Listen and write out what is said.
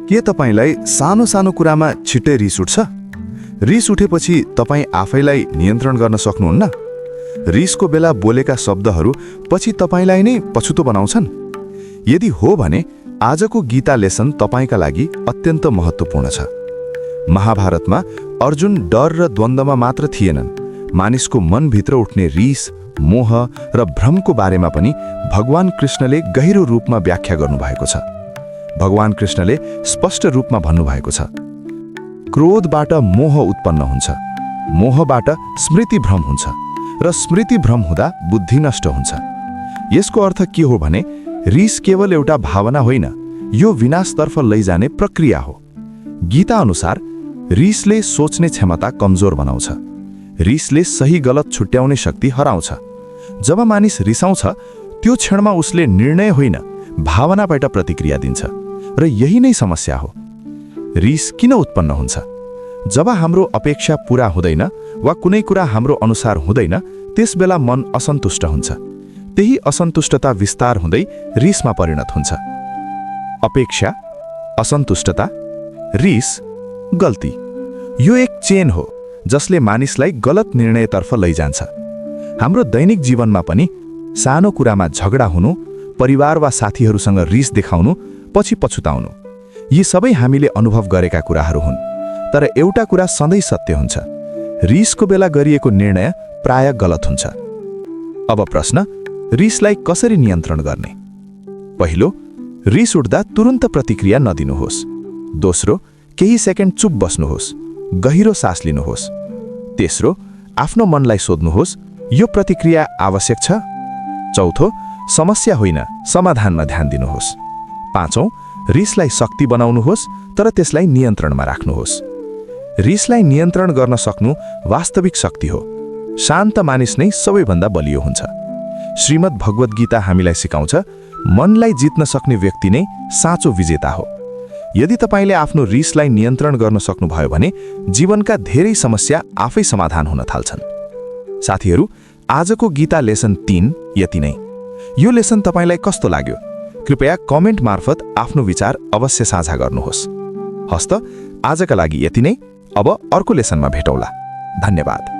के तपाईलाई सानो सानो कुरामा छिट्टै रिस उठ्छ? रिस उठेपछि तपाईँ आफैलाई नियन्त्रण गर्न सक्नुहुन्न? रिसको बेला बोलेका शब्दहरू पछि तपाईलाई नै पछुतो बनाउँछन्? यदि हो भने आजको गीता लेसन तपाईँका लागि अत्यन्त महत्त्वपूर्ण छ। महाभारतमा अर्जुन डर र द्वन्द्वमा मात्र थिएनन्, मानिसको मनभित्र उठ्ने रिस, मोह र भ्रमको बारेमा पनि भगवान कृष्णले गहिरो रूपमा व्याख्या गर्नुभएको छ। भगवान कृष्णले स्पष्ट रूपमा भन्नुभएको छ, क्रोधबाट मोह उत्पन्न हुन्छ, मोहबाट स्मृति भ्रम हुन्छ र स्मृति भ्रम हुँदा बुद्धि नष्ट हुन्छ। यसको अर्थ के हो भने रिस केवल एउटा भावना होइन, यो विनाशतर्फ लैजाने प्रक्रिया हो। गीता अनुसार रिसले सोच्ने क्षमता कमजोर बनाउँछ। रिसले सही गलत छुट्याउने शक्ति हराउँछ। जब मानिस रिसाउँछ त्यो क्षणमा उसले निर्णय होइन, भावनाबाट प्रतिक्रिया दिन्छ र यही नै समस्या हो। रिस किन उत्पन्न हुन्छ? जब हाम्रो अपेक्षा पूरा हुँदैन वा कुनै कुरा हाम्रो अनुसार हुँदैन, त्यसबेला मन असन्तुष्ट हुन्छ। त्यही असन्तुष्टता विस्तार हुँदै रिसमा परिणत हुन्छ। अपेक्षा, असन्तुष्टता, रिस, गल्ती, यो एक चेन हो जसले मानिसलाई गलत निर्णयतर्फ लैजान्छ। हाम्रो दैनिक जीवनमा पनि सानो कुरामा झगडा हुनु, परिवार वा साथीहरूसँग रिस देखाउनु, पछि पछुताउनु, यी सबै हामीले अनुभव गरेका कुराहरू हुन्। तर एउटा कुरा सधैँ सत्य हुन्छ, रिसको बेला गरिएको निर्णय प्राय गलत हुन्छ। अब प्रश्न, रिसलाई कसरी नियन्त्रण गर्ने? पहिलो, रिस उठ्दा तुरुन्त प्रतिक्रिया नदिनुहोस्। दोस्रो, केही सेकेन्ड चुप बस्नुहोस्, गहिरो सास लिनुहोस्। तेस्रो, आफ्नो मनलाई सोध्नुहोस्, यो प्रतिक्रिया आवश्यक छ? चौथो, समस्या होइन, समाधानमा ध्यान दिनुहोस्। पाँचौं, रिसलाई शक्ति बनाउनुहोस् तर त्यसलाई नियन्त्रणमा राख्नुहोस्। रिसलाई नियन्त्रण गर्न सक्नु वास्तविक शक्ति हो। शान्त मानिस नै सबैभन्दा बलियो हुन्छ। श्रीमद् भगवत गीता हामीलाई सिकाउँछ, मनलाई जित्न सक्ने व्यक्ति नै साँचो विजेता हो। यदि तपाईँले आफ्नो रिसलाई नियन्त्रण गर्न सक्नुभयो भने जीवनका धेरै समस्या आफै समाधान हुन थाल्छन्। साथीहरू, आजको गीता लेसन 3 यति नै। यो लेसन तपाईँलाई कस्तो लाग्यो? कृपया कमेन्ट मार्फत आफ्नो विचार अवश्य साझा गर्नुहोस्। हस्त, आजका लागि यति नै। अब अर्को लेसनमा भेटौँला। धन्यवाद।